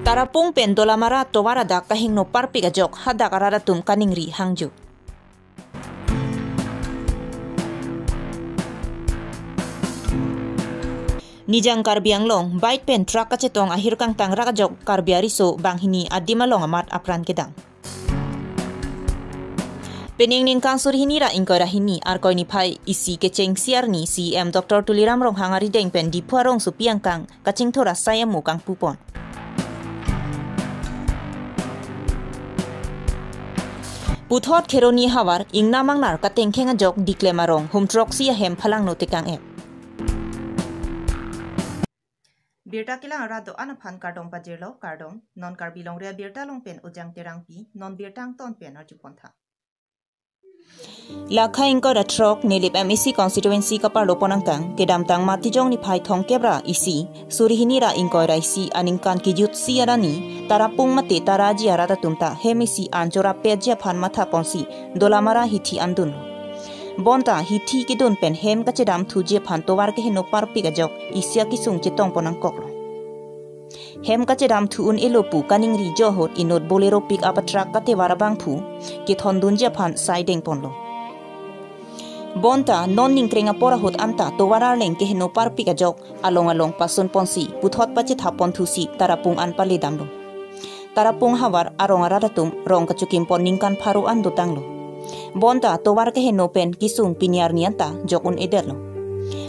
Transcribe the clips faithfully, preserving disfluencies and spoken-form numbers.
Tarapung pen Dolamara tovar adak kahingno parpik ajok hadak arat atum kaningri hangjo. Nijang Karbi Anglong, bike pen truck kachetong ahir kangtang rak ajok Karbi ariso banghini adim along amat apran kedam. Penang ningkan suri hini ra ingkoi ra hini Arkoi niphai isi kechengsi arni C E M Doctor Tuliram Ronghang arideng pen Diphu arongsopi angkang kachingthur asai amo kangpupon. Puthot Kheroni havar ingnam angnar katengkheng ajok diklem arong hum throksi ahem phalangno tekang ep. Birta kelang arat do-an aphan kardom pajirlo, kardom. Non Karbi Longri Abirta along pen Ujang Terangpi, non birta angton pen arjupon tha. Lakha ingkoi ra throk Nilip M A C constituency kaparlopon angkang, kedamtang Matijong niphai thomkep ra isi, suri hini ra ingkoi ra isi aningkan kejutsi arni, Tarapung mate Taraji arat atum ta hem isi an chorap petji aphan mathaponsi Dolamara hithi an dunlo. Bonta hithi kedun pen hem kachedamthuji aphan tovar keheno parpik ajok isi akesung chetongpon nangkoklo. Hem kachedamthu un-elo pu kaningri jo ahut inut Bolero pickup a truck katevar abangphu kethondunji aphan sai dengponlo. Bonta non ningkreng apor ahut anta tovar arleng keheno parpik ajok along along pasunponsi puthot pachethaponthusi Tarapung an paledamlo. Tarapung havar arong arat atum rong kachokimpon ningkan pharo an dotanglo. Bonta tovar keheno pen kesung pini arni anta jok un-edetlo.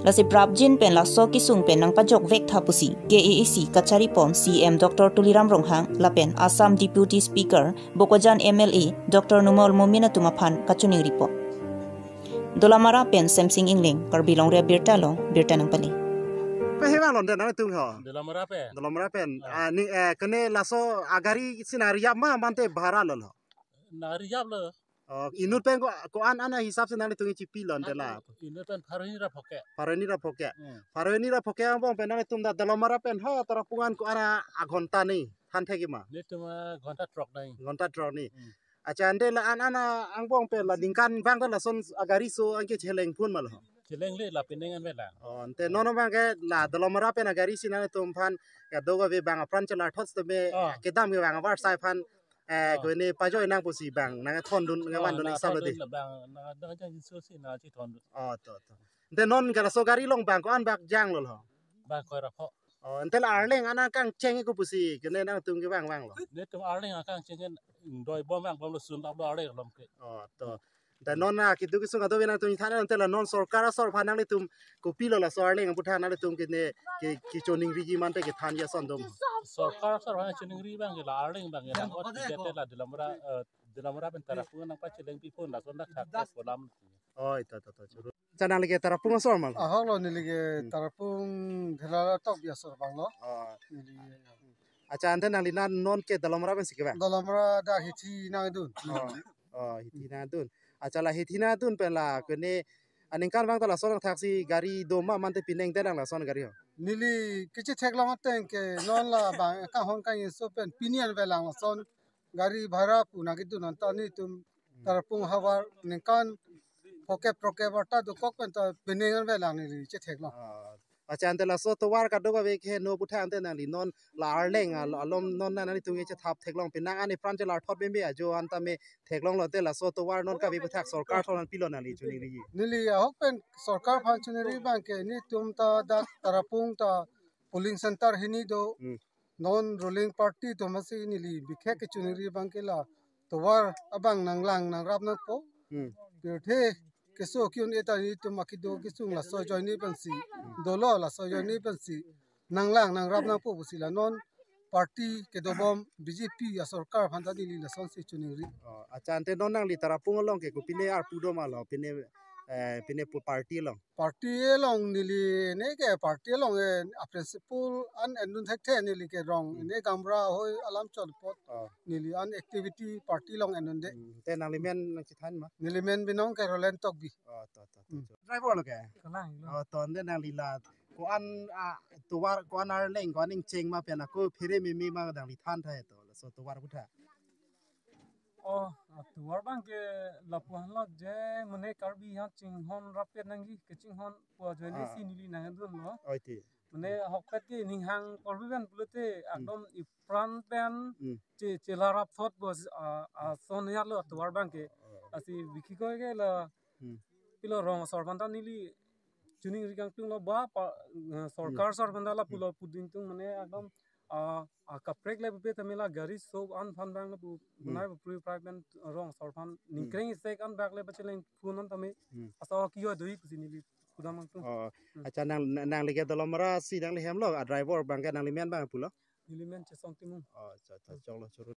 Lasi prapjin pen laso kesung pen nangpajokvek tha pusi K A A C kacharipon C E M Doctor Tuliram Ronghang lapen Assam Deputy Speaker Bokajan M L A Doctor Numal Momin atum aphan kachiningripon. Dolamara pen Semsing Ingleng, Karbi Longri Abirta along birta nangpale. Pe hema lon den nangtum ho. Dolamara pen. Dolamara pen. Ah. Ah, ni, eh, kene laso agari si nangrijap ma mate bhara lo lo. Nangrijaplo. Oh, inut pen ko, ko-an an ahisap si nangtum chipi lon de la. Inut pen pharo hini ra phokep. Pharo hini ra phokep. Hmm. Pharo hini ra phokep angbong pen nangtum ta Dolamara pen ha Tarapung an ko-an a aghonta ni than thek ma. Netum aghonta throk ni. Ghonta throk ni. Hmm. Accha, ante la an an angbong pen la ningkan bang ta lason agari so anke chelengpon ma lo. Chelengle la penang an vela. Oh, ante non abang ke la Dolamara pen agari si nangtum aphan kedo kave bang apran chelar thot teme. Oh. Kedam ke bang avarsai aphan, eh, oh, ko ne pajoi nang pusi bang nangthondun nangvandun, oh, isap lo de. Nangthondun la bang, nang, nang, nang, so si nangchethondun. Oh, to, to. Ante non ke laso gari along bang ko-an bak janglo lo. Bang koi ra pho. Oh, ante la arleng an akangcheng ko pusi kene nangtum kevang vanglo. Netum arleng akangcheng ke doi bom vangbomlo, sun laplo arleng along ke. Oh, to. Ante non na keduk kesung ado nangtum than, ante la non sorkar asor aphan nanglitum kopilo laso arleng aputhak nanglitum kene ke, kechoningriji mate kethanji ason dom. Sorkar asor aphan choningri abang ke la arleng abang ke la ot tiket la Dolamara, eh, Dolamara pen Tarapung nangpachelengpipon lason dak thak ke kolam. Oi, to, to, to, churu. Accha, nangli ke Tarapung asor ma lo? Ahok lo, neli ke, hmm, Tarapung Dhela Tokbi asor abang lo. Oh. Neli. Accha, ante nangli na non ke Dolamara pensi kevang? Dolamara dak hithi nangdun. Oh. Oh, hithi nangdun. Accha, la hithi nangdun pen la kene aningkan bang ta lason thaksi gari do ma mate penang te lang lason gari ho. Neli kechetheklong ateng ke non la bang kanghon kangjinso pen pini an velang lason gari bhara pu nangkedun anta netum Tarapung havar ningkan phokep throkep arta dokok pen ta penang an velang neli chetheklong. Ah, accha, ante laso tovar kadokave keheno aputhak ante nangli non la arleng al-, alom non na nanglitum kechethap theklong penang an epran chelar thot bembe ajo anta me theklonglo, ante laso tovar non kave aputhak sorkar thon an pilo nangli choningri? Neli ahok pen sorkar aphan choningri abang ke netum ta dak Tarapung ta polling center hini do. Hmm. Non ruling party atum si neli bikhek kechoningri abang ke la tovar abang nanglang nangrap nangpo. Hmm. Pirthe keso ki-un-e ta netum akedo kesung laso ajoine pensi dolo, laso ajoine pensi nanglang nangrap nangpo pusi la non party kedobom B J P asorkar aphan ta neli lasonsi choningri. Oh, accha, ante non nangli Tarapung along ke kopine arpu do ma lo, pine, eh, pine pu party along? Party along neli ne ke party along, eh, a principle an endun thekthe, neli ke rong, hmm, ne gamra hoi alam chol apot. Oh. Neli an activity party along endunde. Hmm, te nangli men nangchethan ma? Neli men binong ke Roland Tokbi. Oh, to, to, to, hmm, to. Driver lo ke? Kalang lo. Oh, to, ante nangli la ko-an, ah, tovar, ko-an arleng, ko-an ingcheng ma pen ako phere meme ma nangli than tha to, laso tovar aputhak. Oh, ah, tovar abang ke lapu-an lo je mane Karbi aphan chinghon rapet nangji, kechinghon pu ajoine, ah, si neli nangdunlo. Oi, ti. Mane ahokpet ke ninghang korbe pen pulote, hmm, ekdom ipran pen, hmm, che, chelarap thot bos, ah, ah, son ya lo tovar abang ke. Oh. Lasi bikhi koi ke la, hmm, pilo rong asor aphanta neli choningri kangtung lo ba, pa, eh, sorkar, hmm, asor aphanta lapulo, hmm, puding tung mane ekdom, ah, ah, kaprek le pupe tame la gari so an aphan abang lapu, hmm, bunai bapru private rong asor aphan, hmm, ningkreng isek an bak le pacheleng phone an tame. Hmm. Asa ki yo doi pusi neli pudam kangtung. Oh, hmm, acha nang, nang, nangli ke dolom ra si nangli hem lo, a driver abang ke nangli men abang pulo? Neli men Chesong Timung. Oh, acha, acha, choklo choro.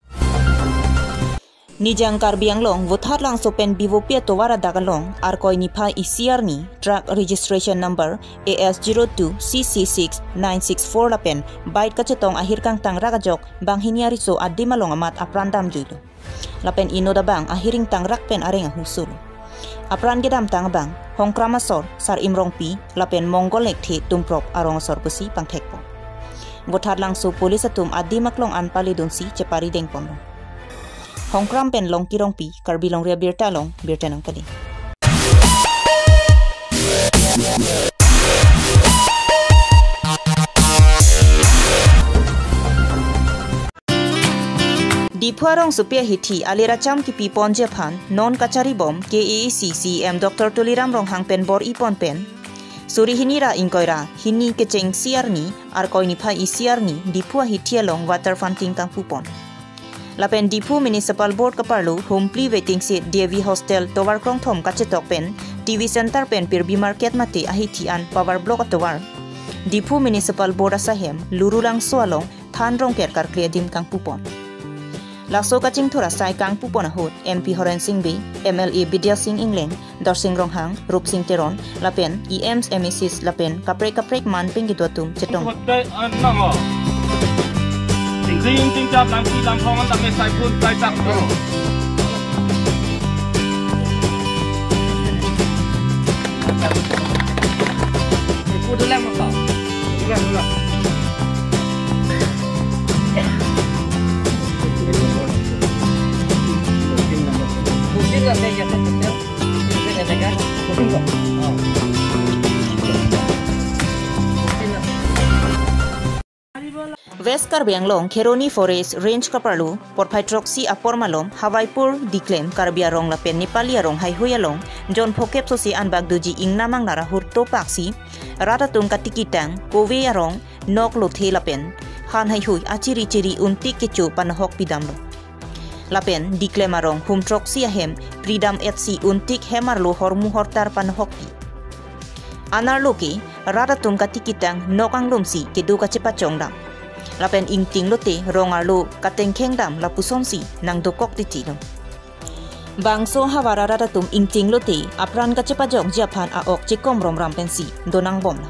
Nijang Karbi Anglong, Vothatlangso pen Bivopi atovar adak along, Arkoi niphai isi arni, truck registration number A S zero two C C six nine six four lapen bike kachetong ahir kangtang rak ajok, banghini ariso adim along amat apran damjuilo. Lapen inut abang ahir ingtang rak pen areng ahu sulo. Apran kedamtang abang, Hongkram asor, Sar-im Rongpi, lapen Monggol Lekthe Tumprok arong asor pusi pangthekpo. Vothatlangso police atum adim aklong an paledunsi cheparidengponlo. Hongkram pen Longki Rongpi, Karbi Longri Abirta along, birta nangpale. Diphu arongsopi ahithi alir acham kipiponji aphan non kacharibom K A A C C E M Doctor Tuliram Ronghang pen bor-ipon pen, suri hini ra ingkoi ra hini kecheng isi arni, Arkoi niphai isi arni, Diphu ahithi along water fountain kangpupon. Lapen Diphu Municipal Board kaparlo Humpli Waiting Shed D A V Hostel tovar krongthom kachetok pen T V Center pen Pirbi Market mate ahithi an Power Block atovar, Diphu Municipal Board asahem Lurulangso along than rongker karkli adim kangpupon. Laso kachingthur asai kangpupon ahut M P Horen Sing Bey, M L A Bidya Sing Engleng, Dorsing Ronghang, Rupsing Teron, lapen E Ms, M A Cs, lapen kaprek kaprek man pengkedo atum chetong. Hotel, eh, nang, oh. Ting ting ting tap lam ki lam phong tap me sai phun sai tap. Udah lah, mau tahu? Udah, udah. Mungkin lah saya jatuh betul. Mungkin ada kan? Mungkin kok. Oh. Mungkin lah. West Karbi Anglong, Kheroni Forest Range kaparlo, porphai throksi apor malom, Hawaipur, Diklem, Karbi arong lapen Nepali arong haihui along, jon phokep sosi anbak doji ingnam angnar ahur topaksi, rat atum katikitang, kove arong, nok lothe lapen han haihui achiri chiri untik kecho panohok pidamlo. Lapen Diklem arong hum throksi ahem pridam etsi untik hem arlo hormu hortar panohokpi. An arlo ke rat atum katikitang nok anglumsi kedo kachepachongdam. Lapen ingting lote rong arlo katengkhengdam lapusonsi nangdokok titilo. Bangso havar arat atum ingting lote apran kachepajokji aphan a-ok chekom romram pensi donangbomlo.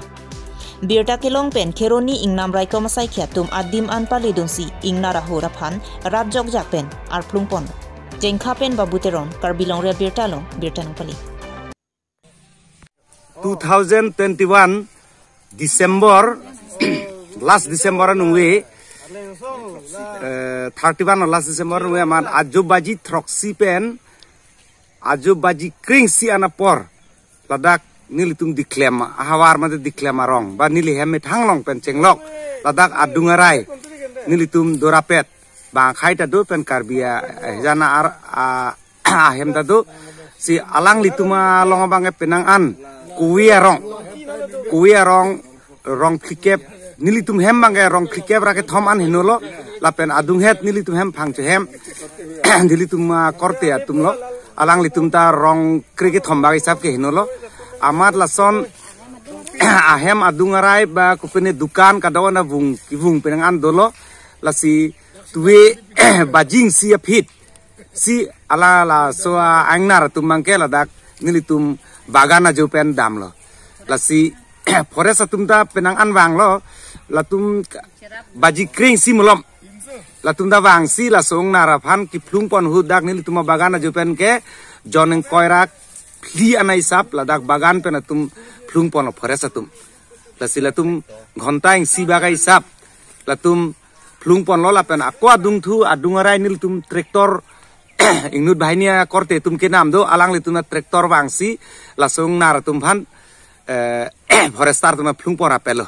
Birta kelong pen Kheroni ingnam raikom asaikhi atum adim an paledunsi ingnar ahur aphan rat jokjak pen arplungponlo. Jengkha pen Babu Teron, Karbi Longri Abirta along, birta nangpale. Two thousand twenty-one December, last December anung ve, eh, thirty-one last December anung ve amat ajo baji throksi pen ajo baji krengsi an apor ladak nelitum Diklem ahavar mate Diklem arong ba neli hem methang along pen chenglok ladak adung arai nelitum dorapet bang khai ta do pen Karbi a, eh, jana ar, a, ahem ta do si alanglitum along abang ke penang an kove arong, kove arong rong phlikep, nelitum hem abang ke rong phlikep ra kethom an henolo, lapen adung het nelitum hem phangcho hem, nelitum, ah, korte atum lo, alanglitum ta rong krekethom bak hisap ke henolo, amat lason ahem adung arai ba kopine dukan kadokave vung kevung penang an dolo, lasi tuve bajing si aphi si ala laso a-ingnar atum abang ke ladak nelitum bagan ajo pen damlo. Lasi forest atum ta penang an vanglo, latum baji krengsi malom. Latum ta vangsi laso ingnar aphan kephlungpon ahut dak nelitum abagan ajo pen ke jon ingkoi ra phli ana hisap ladak bagan pen atum phlungponlo forest atum. Lasi latum ghonta isi bak ahisap latum phlungponlo lapen ako adungthu adung arai nelitum tractor ingnut banghini akorte atum kenam do alanglitum na tractor vangsi laso ingnar atum aphan, eh, forester atum na phlungpon apelo.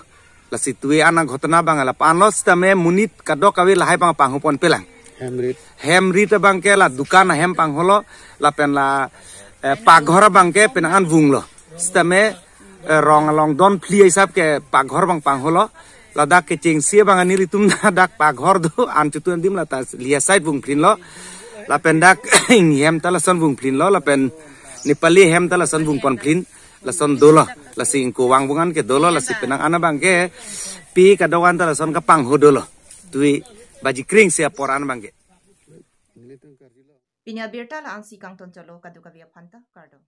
Lasi tui ana ghotona abang la pan lo, sitame monit kadokave lahai abang panghu ponpe lang. Hem rit. Hem rit abang ke la dukan ahem pangholo, lapen la, eh, paghor abang ke penang an vunglo. Sitame, eh, rong along don phli hisap ke paghor abang pangholo. Ladak kechengsi abang anir atum dak paghor do, an chutu an adim lata liya side vungphlinlo. Lapen dak Inghi hem ta lason vungphlinlo, lapen Nepali hem ta lason vung ponphlin. Lason dolo, lasi ingkoi vang vung an ke dolo, lasi penang an abang ke pi kadokave ta lason kapanghu dolo. Tui baji kre-ing si apor an abang ke. Pini abirta la-an si kangton chotlo, kadokave aphanta kardom.